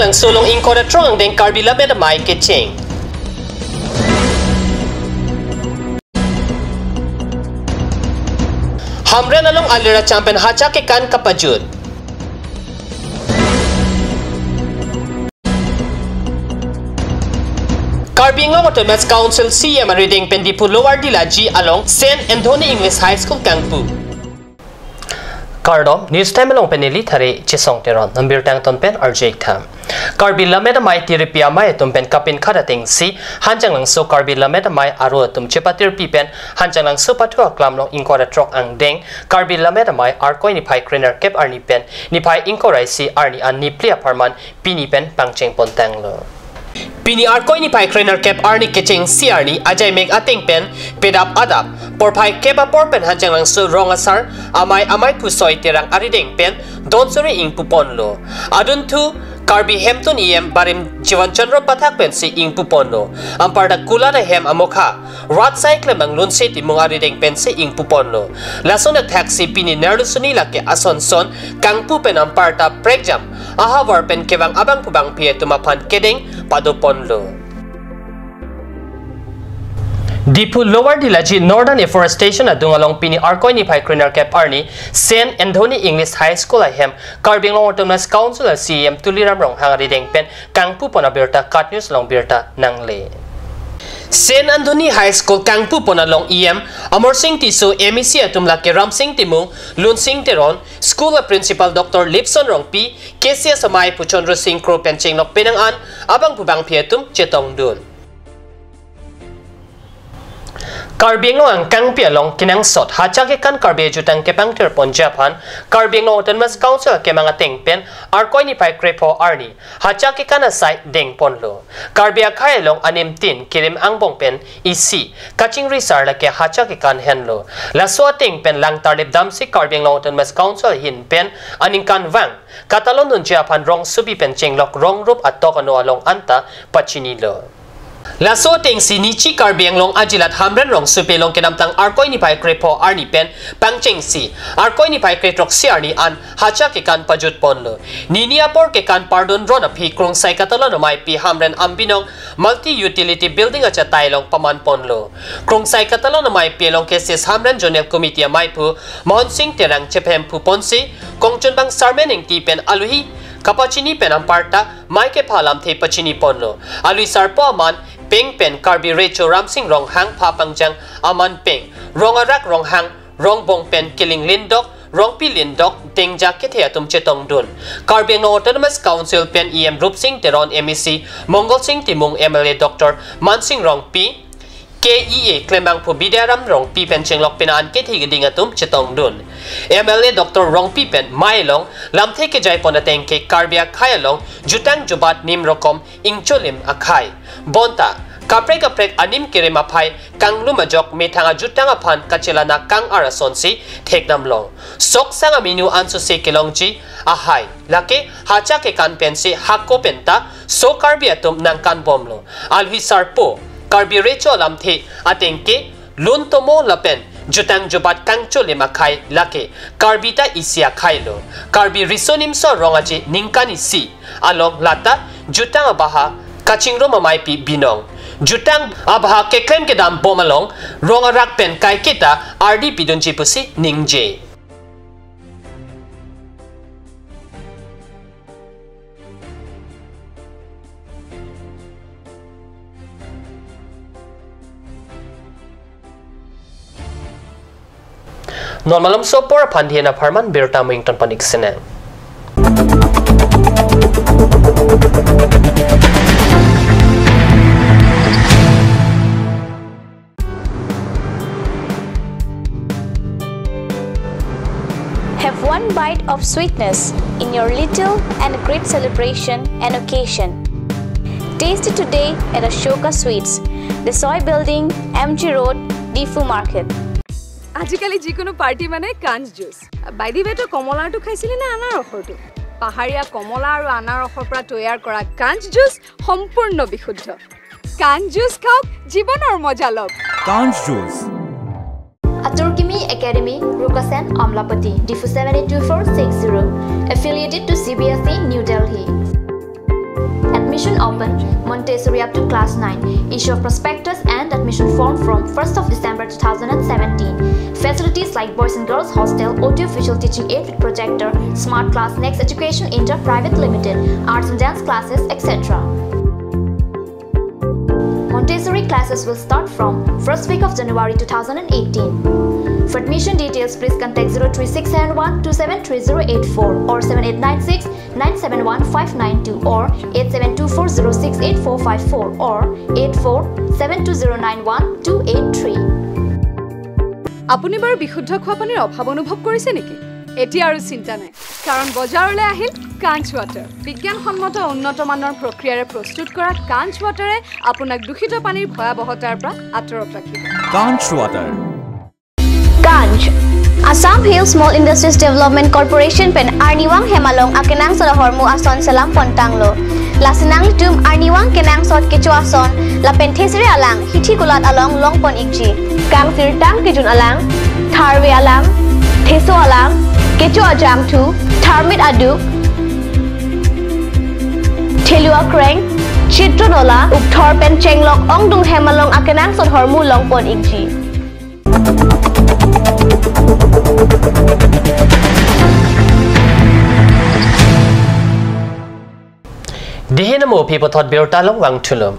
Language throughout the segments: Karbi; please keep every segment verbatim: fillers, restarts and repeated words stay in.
Langso along ingkoi ra throk angdeng Karbi Lammet Amei kecheng. Hamren along alir acham pen hacha kekan kapajut. Karbi Anglong Autonomous Council C E M arideng pen Diphu Lower Dillaji along Saint Anthony English High School kangpu. Kardom, News Time along pen neli Thare Chesong Teron, nambirta angton pen arju ik tha. Karbi Lammet Amei tiripi amei atum pen kapinkhat atengsi, Hanjanglangso Karbi Lammet Amei aro atum chepatirpi pen, Hanjanglangso pathu aklam along ingkoi ra throk angdeng Karbi Lammet Amei Arkoi niphai krenerkep arni pen niphai ingkoi ra isi arni an niphli apharman pini pen pangcheng pontanglo. Pini Arkoi niphai krenerkep arni kechengsi arni ajaimek ateng pen pedap adap porphai kep apor pen Hanjanglangso rong asar amei Amei Phusoi Terang arideng pen donsuri ingpuponlo. Adunthu Karbi Hemtun E M Barim Jiwan Chandra Pathak pensi ingpuponlo. Anparta kulat ahem amokha rat sai klem anglunsi Timung arideng pensi ingpuponlo. Lason athaksi pini nerlusuni lake asonson kangpu pen anparta prekjam ahavar pen kevang abangphu bangphi atum aphan kedeng padoponlo. Diphu Lower Dillaji Northern Afforestation adung along pini Arkoi niphai krenerkep arni Saint Anthony English High School ahem Karbi Anglong Autonomous Council a C E M Tuliram Ronghang arideng pen kangpupon abirta KAT News along birta nangle. Saint Anthony High School kangpupon along E M Amarsing Tisso, M E C atum lake Ramsing Timung, Lunsing Teron, School a Principal Doctor Lipson Rongpi, K C S amei Phuchon Rosing Kro pen chenglok penang an abangphu bangphi atum chetongdun. Karbi Anglong angkangpi along kenangsot hacha kekan Karbi ajutang kepangthirponji aphan Karbi Anglong Autonomous Council akemang ateng pen Arkoi niphai krepho arni hacha kekan asai dengponlo. Karbi akhei along animtin kirim angbong pen isi kachingri sar lake hacha kekan henlo. Laso ateng pen langtarlip damsi Karbi Anglong Autonomous Council ahin pen aningkanvang katalondunji aphan rongsopi pen chenglok rongrup atok ano along anta pachinilo. Laso atengsi nichi Karbi Anglong ajilat Hamren rongsopi along kedamtang Arkoi niphai krepho arni pen pangchengsi Arkoi niphai krethroksi arni an hacha kekan pajutponlo. Nini apor kekan pardon ron aphi Krongsai Katalon Ameipi Hamren Ambinong Multi Utility Building achatai along pamanponlo. Krongsai Katalon Ameipi along K C S Hamren Zonal Committee ameiphu Mohonsing Terang chephemphuponsi kongchunbang Sarmen Engti pen aluhi kapachini pen anparta mei kepha alamthe pachiniponlo. Alui sarpo aman peng pen Karbi Recho Ramsing Ronghang pha pangjang aman peng rong arak ronghang rongbong pen kiling lindok, rongpi lindok, dengja kethe atum chetongdun. Karbi Anglong Autonomous Council pen E M Rupsing Teron, M E C Mongolsing Timung, M L A Doctor Mansing Rongpi, K E A klembangphu Bidaram Rongpi pen chenglok penang an kethe keding atum chetongdun. M L A Doctor Rongpi pen mei along lamthe kejaipon ateng ke Karbi akhei along jutang jubat nim rokom ingcholim akhei. Bonta kaprek kaprek anim kerim aphai kanglum ajok methang ajutang aphan kachelana kang-ar asonsi thekdamlong. Sok sang aminu ansose kelongji ahai lake hacha kekan pensi hako penta so Karbi atum nangkanbomlo. Alui sarpo Karbi Recho alamthe ateng ke lun tomo lapen jutang jubat kangcholim akhei lake Karbi ta isi akheilo. Karbi riso nimso arong aje ningkan isi along lata jutang abaha kachingrum ameipi binong. Jutang abaha keklem kedambom along rong arak pen kaiketa ardi pidunji pusi ningje. Non malomso apor aphan dien apharman birta mo ingtonpon ik sinang. Have one bite of sweetness in your little and great celebration and occasion. Taste it today at Ashoka Sweets, Desoi Building, M G Road, Diphu Market. আজিকালি যিকোনো পাৰ্টি মানে কাঞ্চ juice. By the ৱে, তই কমলাৰটো খাইছিলি নে আনাৰসৰটো? পাহাৰীয়া কমলা আৰু আনাৰসৰ পৰা তৈয়াৰ কৰা কাঞ্চ জুচ সম্পূৰ্ণ বিশুদ্ধ। কাঞ্চ জুচ খাওক, জীৱনৰ মজা লওক। Kanch Juice. Atur Kimi Academy, Rukasen, Amlapatti, Diphu seven eight two four six zero. Affiliated to C B S E, New Delhi. Admission open, Montessori up to class nine. Issue of prospectus and admission form from first of December two thousand and seventeen. Facilities like boys and girls hostel, audio visual teaching aid with projector, smart class, Next Education India Private Limited, arts and dance classes, et cetera. Montessori classes will start from first week of January two thousand and eighteen. For admission details, please contact zero three six seven one two seven three zero eight four or seven eight nine six nine seven one five nine two or eight seven two four zero six eight four five four or eight four seven two zero nine one two eight three. আপুনি বাৰু বিশুদ্ধ খোৱা পানীৰ অভাৱ অনুভৱ কৰিছে নেকি? এতিয়া আৰু চিন্তা নাই, কাৰণ বজাৰলৈ আহিল কাঞ্চ ৱাটাৰ। বিজ্ঞানসন্মত উন্নত মানৰ প্ৰক্ৰিয়াৰে প্ৰস্তুত কৰা কাঞ্চ ৱাটাৰে আপোনাক দূষিত পানীৰ ভয়াৱহতাৰ পৰা আঁতৰত ৰাখিব। Kanch Water. Kanch. Assam Hill Small Industries Development Corporation pen arnivang hem along akenangsot ahormu ason selam pontanglo. Lasi nanglitum arnivang kenangsot kecho ason lapen thesere alang hithi kulat along longpon ikji. Kangsirtang kejun alang, tharve alang, theso alang, kecho ajangthu, tharmit aduk, thelu akreng, chitro nola, ukthor pen chenglok ongdung hem along akenangsot ahormu longpon ikji. Dihena mo phi puthot birta along vangthulo.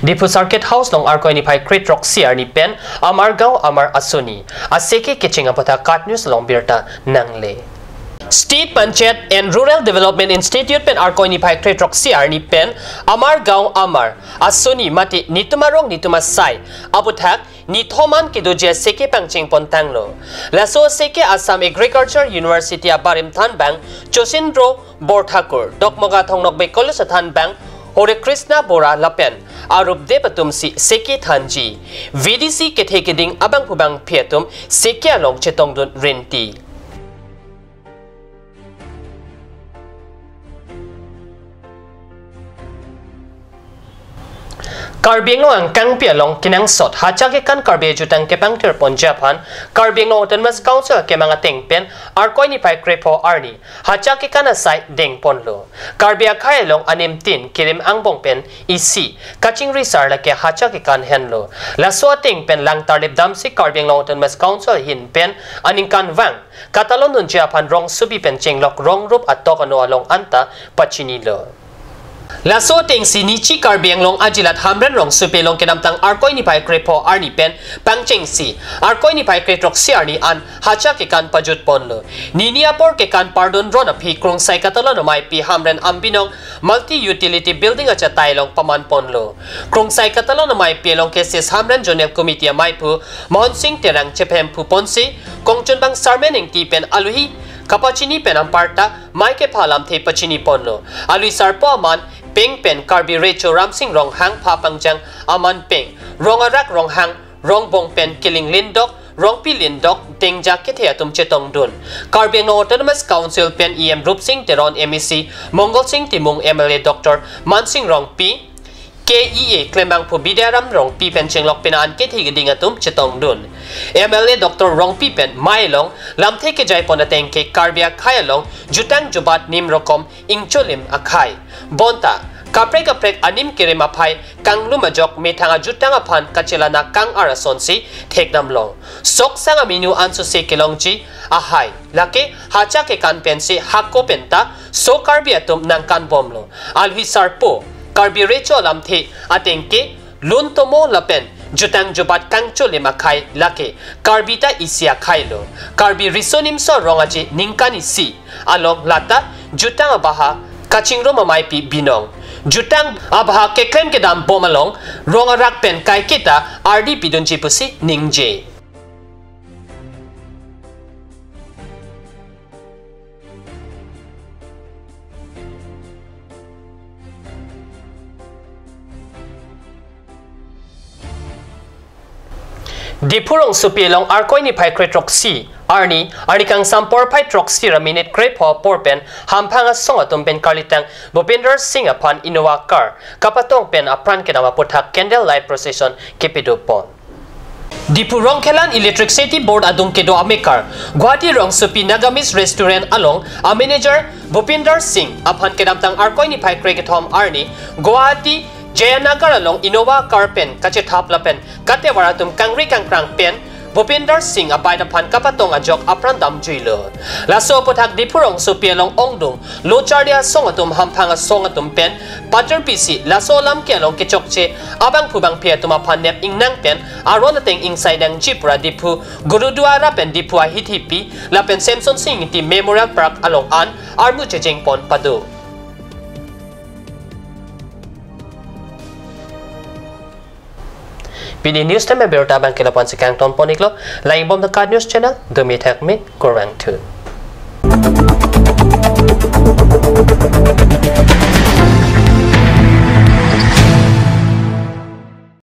Diphu Circuit House along Arkoi niphai kre-throksi arni pen Amar Gaon Amar Asoni aseke kecheng aputhak KAT News along birta nangle. State Panchayat and Rural Development Institute pen Arkoi niphai kre-throksi arni pen Amar Gaon Amar Asoni mate netum arong netum asai aputhak nithom an kedoji aseke pangcheng pontanglo. Laso aseke Assam Agriculture University abarim thanbang Chosindro Borthakur, Dokmoka Thong Nokbe College athanbang Hare Krishna Bora lapen arupde atum si seke thanji. V D C kethe keding abangphu bangphi atum seke along chetongdun rinti. Karbi Anglong angkangpi along kenangsot hacha kekan Karbi ajutang kepangthir ponji aphan Karbi Anglong Autonomous Council akemang ateng pen Arkoi niphai krepho arni hacha kekan asai dengponlo. Karbi akhei along anim tin kirim angbong pen isi kachingri sar lake hacha kekan henlo. Laso ateng pen lang tarlip damsi Karbi Anglong Autonomous Council ahin pen aningkanvang katalondunji aphan rongsopi pen chenglok rongrup atok ano along anta pachinilo. Laso atengsi Nichi Karbi Anglong ajilat Hamren rongsopi along kedamtang Arkoi niphai krepho arni pen pangchengsi Arkoi niphai krethroksi arni an hacha kekan pajutponlo. Nini apor kekan pardon ron aphi Krongsai Katalon Ameipi Hamren Ambinong Multi Utility Building achatai along pamanponlo. Krongsai Katalon Ameipi along K C S Hamren Zonal Committee ameiphu Mohon Sing Terang chephemphu ponsi kongchunbang Sarmen Engti pen aluhi kapachini pen amparta mei kepha alamthe pachiniponlo. Alui sarpo aman peng pen Karbi Recho Ramsing Ronghang, pha pangjang aman peng Rong Arak Ronghang, Rongbong pen Kiling Lindok, Rongpi Lindok, Dengja kethe atum chetongdun. Karbi Anglong Autonomous Council pen E M Rupsing Teron, M A C Mongol Sing Timung, M L A Doctor Mansing Rongpi, K E A klembangphu Bidaram Rongpi pen chenglok pina an kethe keding atum chetongdun. M L A Doctor Rongpi pen mei along lamthe kejaipon ateng ke Karbi akhei along jutang jubat nim rokom ingcholim akhei. Bonta kaprek kaprek anim kirim aphai kanglum ajok methang ajutang aphan kachelana kang-ar asonsi thekdamlong. Sok sang aminu ansose kelongji ahai. Lake hacha kekan pensi hako penta so Karbi atum nangkanbomlo. Alui sarpo Karbi Recho alamthe ateng ke lun tomo lapen jutang jubat kangcholim akhei lake Karbi ta isi akheilo. Karbi riso nimso arong aje ningkan isi along lata jutang abaha kachingrum ameipi binong. Jutang abaha keklem kedambom along Rong Arak pen kaiketa ardi pidunji pusi ningje. Diphu rongsopi along Arkoi niphai krethroksi arni, arni kangsam porphai throksi ra minute krepho apor pen hamphang asong atum pen karlitang Bhupinder Singh aphan Innova car kapatong pen apran kedam aputhak candle light procession kepidopon. Diphu Rongkhelan Electricity Board adung kedo amekar Guwahati Rongsopi Nagamese Restaurant along a manager Bhupinder Singh aphan kedamtang Arkoi niphai krekethom arni Guwahati Jayanagar along Innova car pen kachethap lapen katevar atum kangri kangkrang pen Bhupinder Singh a bike aphan kapatong ajok apran damjuilo. Laso aputhak Diphu Rongsopi along ongdung lo charli asong atum hamphang asong atum pen pater pisi laso alam ke along kechokche abangphu bangphi atum aphan nep ingnang pen aron ateng ingsai nangji pura Diphu Gurudwara pen Diphu ahithi pi lapen Semson Singh Ingti Memorial Park along an armu chejeng pon pado. Pini news time abirta abang ke lapu-an si kangton pon iklo, langbom the card news channel, dumi thak me, kurvangthu.